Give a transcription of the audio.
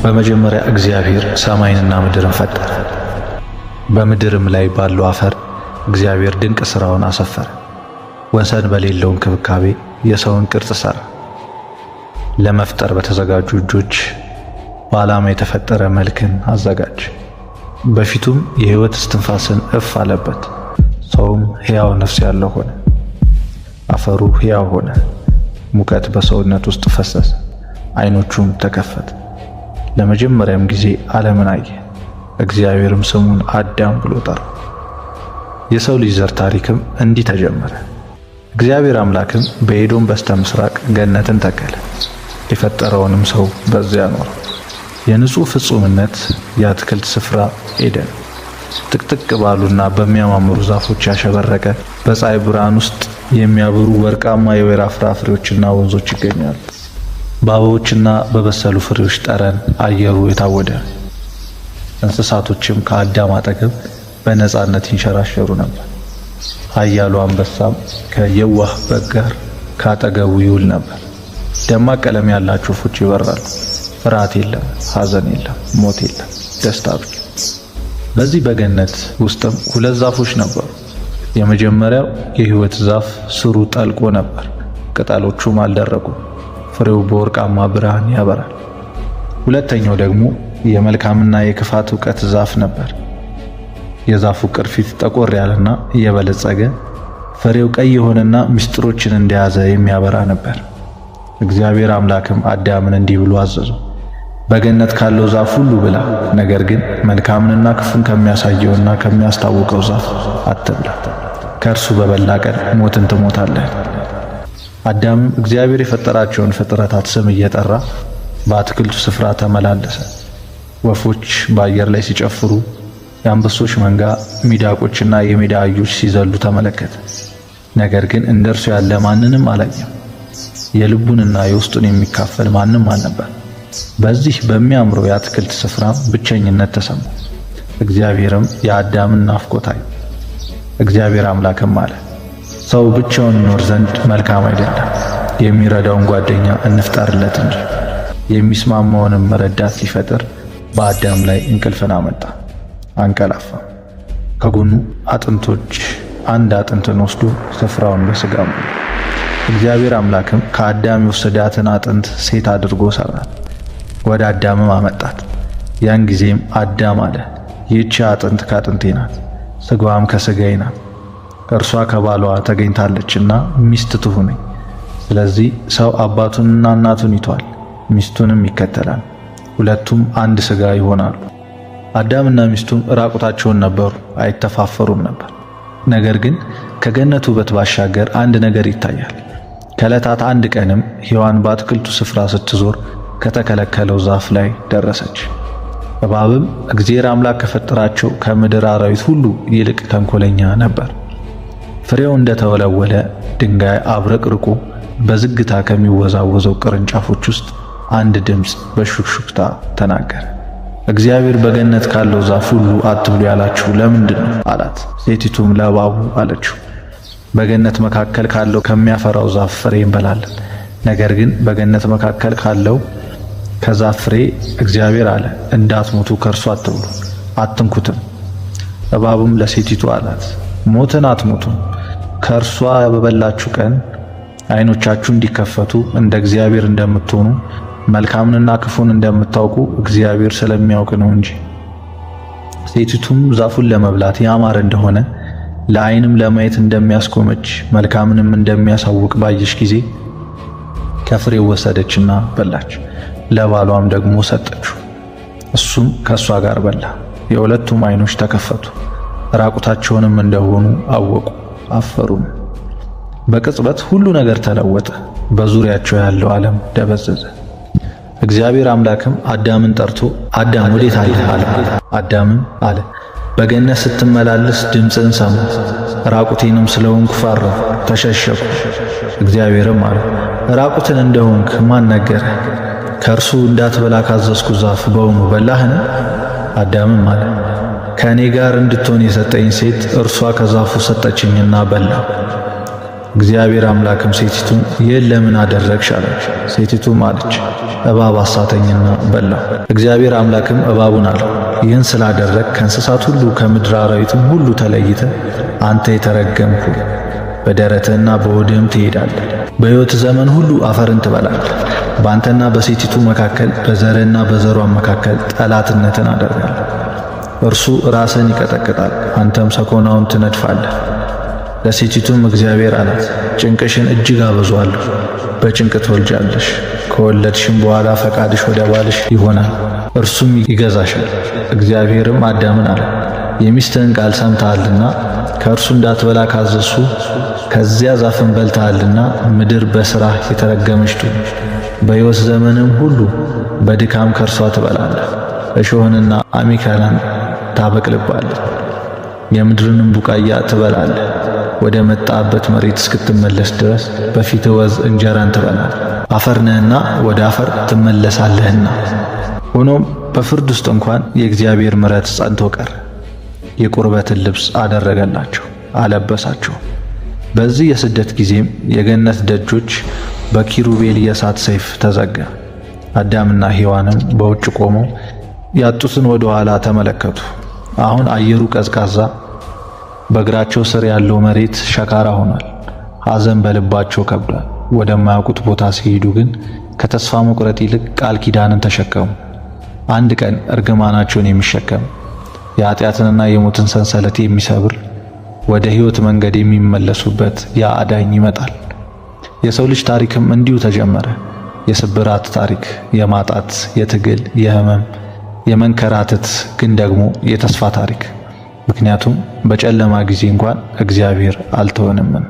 በመጀመሪያ እግዚአብሔር ሰማይንና ምድርን ፈጠረ። በምድርም ላይ ባለው አፈር እግዚአብሔር ድንቅ ሥራውን አሰፈረ። ወሰን በሌለው እንክብካቤ የሰውን ቅርጽ ሠራ። ለመፍጠር በተዘጋጁ እጆች በዓላማ የተፈጠረ መልክን አዘጋጀ። በፊቱም የሕይወት እስትንፋስን እፍ አለበት። ሰውም ሕያው ነፍስ ያለው ሆነ። አፈሩ ሕያው ሆነ። ሙቀት በሰውነት ውስጥ ፈሰሰ፣ ዓይኖቹም ተከፈተ። ለመጀመሪያም ጊዜ ዓለምን አየ። እግዚአብሔርም ስሙን አዳም ብሎ ጠራው። የሰው ልጅ ዘር ታሪክም እንዲህ ተጀመረ። እግዚአብሔር አምላክም በኤዶም በስተ ምስራቅ ገነትን ተከለ፣ የፈጠረውንም ሰው በዚያ አኖረው። የንጹሕ ፍጹምነት የአትክልት ስፍራ ኤደን ጥቅጥቅ ባሉና በሚያማምሩ ዛፎች ያሸበረቀ፣ በፀሐይ ብርሃን ውስጥ የሚያበሩ ወርቃማ የወይራ ፍራፍሬዎችና ወንዞች ይገኛሉ። በአበቦችና በበሰሉ ፍሬዎች ጠረን አየሩ የታወደ፣ እንስሳቶችም ከአዳም አጠገብ በነጻነት ይንሸራሸሩ ነበር። ኃያሉ አንበሳም ከየዋህ በግ ጋር ካጠገቡ ይውል ነበር። ደማቅ ቀለም ያላቸው ወፎች ይበራሉ። ፍርሃት የለም፣ ሐዘን የለም፣ ሞት የለም፣ ደስታ ብቻ። በዚህ በገነት ውስጥም ሁለት ዛፎች ነበሩ። የመጀመሪያው የሕይወት ዛፍ ስሩ ጠልቆ ነበር፣ ቅጠሎቹም አልደረቁም፣ ፍሬው በወርቃማ ብርሃን ያበራል። ሁለተኛው ደግሞ የመልካምና የክፋት እውቀት ዛፍ ነበር። የዛፉ ቅርፊት ጠቆር ያለና እየበለጸገ ፍሬው ቀይ የሆነና ምስጢሮችን እንደያዘ የሚያበራ ነበር። እግዚአብሔር አምላክም አዳምን እንዲህ ብሎ አዘዘው፣ በገነት ካለው ዛፍ ሁሉ ብላ፣ ነገር ግን መልካምንና ክፉን ከሚያሳየውና ከሚያስታውቀው ዛፍ አትብላ፣ ከእርሱ በበላ ቀን ሞትን ትሞታለህ። አዳምም እግዚአብሔር የፈጠራቸውን ፍጥረታት ስም እየጠራ በአትክልቱ ስፍራ ተመላለሰ። ወፎች በአየር ላይ ሲጨፍሩ፣ የአንበሶች መንጋ፣ ሚዳቆችና የሜዳ አህዮች ሲዘሉ ተመለከተ። ነገር ግን እንደ እርሱ ያለ ማንንም አላየም። የልቡንና የውስጡን የሚካፈል ማንም አልነበር። በዚህ በሚያምረው የአትክልት ስፍራም ብቸኝነት ተሰማው። እግዚአብሔርም የአዳምን ናፍቆት አየ። እግዚአብሔር አምላክም አለ፣ ሰው ብቻውን ይኖር ዘንድ መልካም አይደለም፣ የሚረዳውን ጓደኛ እንፍጠርለት እንጂ። የሚስማማውንም ረዳት ሊፈጥር በአዳም ላይ እንቅልፍን አመጣ፣ አንቀላፋ። ከጎኑ አጥንቶች አንድ አጥንትን ወስዶ ስፍራውን በሥጋ ሞላ። እግዚአብሔር አምላክም ከአዳም የወሰዳትን አጥንት ሴት አድርጎ ሰራት፣ ወደ አዳምም አመጣት። ያን ጊዜም አዳም አለ፣ ይህች አጥንት ከአጥንቴ ናት፣ ሥጋዋም ከሥጋዬ ናት። እርሷ ከባሏ ተገኝታለችና ሚስት ትሁነኝ። ስለዚህ ሰው አባቱንና እናቱን ይተዋል፣ ሚስቱንም ይከተላል፣ ሁለቱም አንድ ሥጋ ይሆናሉ። አዳምና ሚስቱም ራቁታቸውን ነበሩ፣ አይተፋፈሩም ነበር። ነገር ግን ከገነት ውበት ባሻገር አንድ ነገር ይታያል። ከዕለታት አንድ ቀንም ሔዋን በአትክልቱ ስፍራ ስትዞር ከተከለከለው ዛፍ ላይ ደረሰች። እባብም እግዚአብሔር አምላክ ከፈጠራቸው ከምድር አራዊት ሁሉ ይልቅ ተንኮለኛ ነበር። ፍሬው እንደተወለወለ ድንጋይ አብረቅርቆ በዝግታ ከሚወዛወዘው ቅርንጫፎች ውስጥ አንድ ድምፅ በሹክሹክታ ተናገረ። እግዚአብሔር በገነት ካለው ዛፍ ሁሉ አትብሉ ያላችሁ ለምንድን ነው? አላት። ሴቲቱም ለእባቡ አለችው፣ በገነት መካከል ካለው ከሚያፈራው ዛፍ ፍሬ እንበላለን። ነገር ግን በገነት መካከል ካለው ከዛፍ ፍሬ እግዚአብሔር አለ፣ እንዳትሞቱ ከእርሱ አትብሉ፣ አትንኩትም። እባቡም ለሴቲቱ አላት፣ ሞትን አትሞቱም። ከእርሷ በበላችሁ ቀን ዓይኖቻችሁ እንዲከፈቱ እንደ እግዚአብሔር እንደምትሆኑ መልካምንና ክፉን እንደምታውቁ እግዚአብሔር ስለሚያውቅ ነው እንጂ። ሴቲቱም ዛፉን ለመብላት ያማረ እንደሆነ ለዓይንም ለማየት እንደሚያስጎመጅ መልካምንም እንደሚያሳውቅ ባየች ጊዜ ከፍሬው ወሰደችና በላች። ለባሏም ደግሞ ሰጠችው፣ እሱም ከእሷ ጋር በላ። የሁለቱም ዓይኖች ተከፈቱ፣ ራቁታቸውንም እንደሆኑ አወቁ፣ አፈሩም። በቅጽበት ሁሉ ነገር ተለወጠ። በዙሪያቸው ያለው ዓለም ደበዘዘ። እግዚአብሔር አምላክም አዳምን ጠርቶ አዳም ወዴት አለህ? አለው። አዳምም አለ፣ በገነት ስትመላለስ ድምፅህን ሰማሁ፣ ራቁቴንም ስለሆንኩ ፈራሁ፣ ተሸሸኩ። እግዚአብሔርም አለ፣ ራቁትን እንደሆንክ ማን ነገረህ? ከእርሱ እንዳትበላ ካዘዝኩ ዛፍ በውኑ በላህን? አዳምም አለ፣ ከእኔ ጋር እንድትሆን የሰጠኝ ሴት እርሷ ከዛፉ ሰጠችኝና በላሁ። እግዚአብሔር አምላክም ሴቲቱን ይህን ለምን አደረግሽ አላት። ሴቲቱም አለች፣ እባብ አሳተኝና በላሁ። እግዚአብሔር አምላክም እባቡን አለው፣ ይህን ስላደረግ ከእንስሳት ሁሉ ከምድር አራዊትም ሁሉ ተለይተህ አንተ የተረገምህ ሁን፣ በደረትህና በሆድህም ትሄዳለህ። በሕይወት ዘመን ሁሉ አፈርን ትበላለህ። በአንተና በሴቲቱ መካከል በዘርህና በዘሯ መካከል ጠላትነትን አደርጋለሁ። እርሱ ራስህን ይቀጠቅጣል፣ አንተም ሰኮናውን ትነድፋለህ። ለሴቲቱም እግዚአብሔር አላት፣ ጭንቅሽን እጅግ አበዛዋለሁ፣ በጭንቅ ትወልጃለሽ። ከወለድሽም በኋላ ፈቃድሽ ወደ ባልሽ ይሆናል፣ እርሱም ይገዛሻል። እግዚአብሔርም አዳምን አለ፣ የሚስትህን ቃል ሰምተሃልና ከእርሱ እንዳትበላ ካዘዝሁ ከዚያ ዛፍን በልተሃልና ምድር በሥራህ የተረገመች ትሁን። በሕይወት ዘመንም ሁሉ በድካም ከእርሷ ትበላለህ። እሾህንና አሜከላን ታበቅልባለህ፣ የምድርንም ቡቃያ ትበላለህ። ወደ መጣበት መሬት እስክትመለስ ድረስ በፊትህ ወዝ እንጀራን ትበላለህ። አፈር ነህና ወደ አፈር ትመለሳለህና። ሆኖም በፍርድ ውስጥ እንኳን የእግዚአብሔር ምሕረት ጸንቶ ቀረ። የቁርበትን ልብስ አደረገላቸው፣ አለበሳቸው። በዚህ የስደት ጊዜም የገነት ደጆች በኪሩቤል የእሳት ሰይፍ ተዘጋ። አዳምና ሔዋንም በውጭ ቆመው ያጡትን ወደ ኋላ ተመለከቱ። አሁን አየሩ ቀዝቃዛ፣ በእግራቸው ስር ያለው መሬት ሸካራ ሆኗል። ሐዘን በልባቸው ከብዷል። ወደማያውቁት ቦታ ሲሄዱ ግን ከተስፋ መቁረጥ ይልቅ ቃል ኪዳንን ተሸከሙ። አንድ ቀን እርግማናቸውን የሚሸከም የኃጢአትንና የሞትን ሰንሰለት የሚሰብር ወደ ሕይወት መንገድ የሚመለሱበት ያ አዳኝ ይመጣል። የሰው ልጅ ታሪክም እንዲሁ ተጀመረ። የስብራት ታሪክ፣ የማጣት፣ የትግል፣ የህመም፣ የመንከራተት ግን ደግሞ የተስፋ ታሪክ። ምክንያቱም በጨለማ ጊዜ እንኳን እግዚአብሔር አልተወንምና።